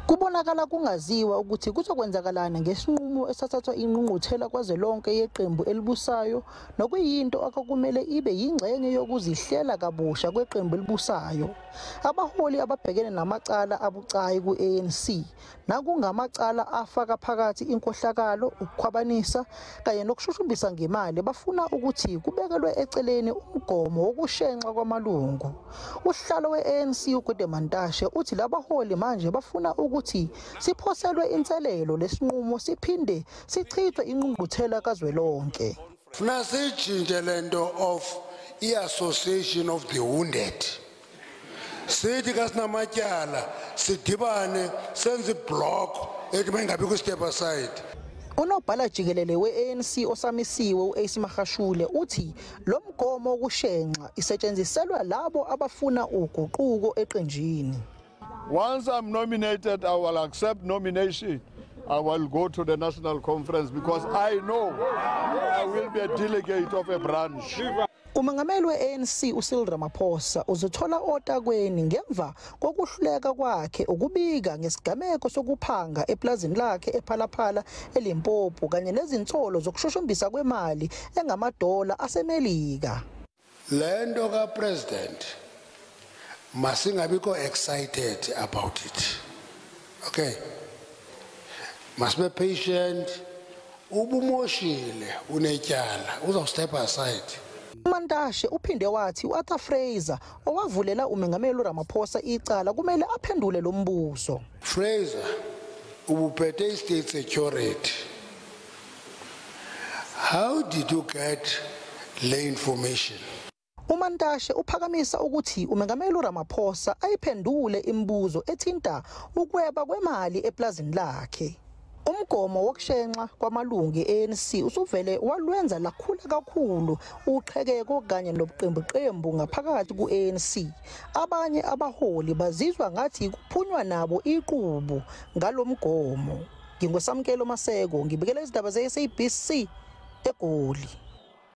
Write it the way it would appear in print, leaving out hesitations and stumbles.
Kubonakala kungaziwa ukuthi kuzokwenzakalani ngesinqumo esathathwa ingqungquthela kazwelonke yeqembu elibusayo, nokuyinto okwakumele ibe yingxenye yokuzihlela kabusha kweqembu elibusayo. Abaholi ababhekene namacala abucayi ku-ANC, nakungamacala afaka phakathi inkohlakalo, ukukhwabanisa kanye nokushushumbisa ngemali, bafuna ukuthi kubekelwe eceleni umgomo wokushenxa kwamalungu. Usihlalo we-ANC uGwede Mantashe uthi labaholi manje bafuna ukuthi siphoselwe inselelo lesinqumo siphinde sichithwe ingqungquthela kazwelonke. Funa siyitshintshe lento of i-association of the wounded. Sithi kasinamatyala sidibane senze iblock ethi mayingabi ku-step aside. Unobhala jikelele we-ANC osamisiwe u-Ace Magashule uthi lo mgomo wokushenxa isetshenziselwa labo abafuna uguquko eqenjini. Once I'm nominated, I will accept nomination. I will go to the national conference because I know I will be a delegate of a branch. Umengameli we-ANC uCyril Ramaphosa uzothola otakweni ngemva kokuhluleka kwakhe ukubika ngesigameko sokuphanga eplazini lakhe ePhalaphala eLimpopo kanye nezinsolo zokushushumbisa kwemali engamadola aseMelika. Lento ka-president masingabikho excited about it. Okay. Must be patient. Ubumoshile unetyala uzawu-step aside. UMantashe uphinde wathi u-Arthur Fraser owavulela umengameli uRamaphosa icala kumele aphendule lo mbuzo. Fraser, ubuphethe i-state security. How did you get le information? UMantashe uphakamisa ukuthi umengameli uRamaphosa ayiphendule imibuzo ethinta ukweba kwemali eplazini lakhe. Umgomo wokushenxa kwamalungu e-ANC usuvele walwenza lakhula kakhulu uqhekeko kanye nobuqembuqembu ngaphakathi ku-ANC. Abanye abaholi bazizwa ngathi kuphunywa nabo iqubu ngalomgomo. NginguSamkelo Maseko, ngibikela izindaba ze-SABC eGoli.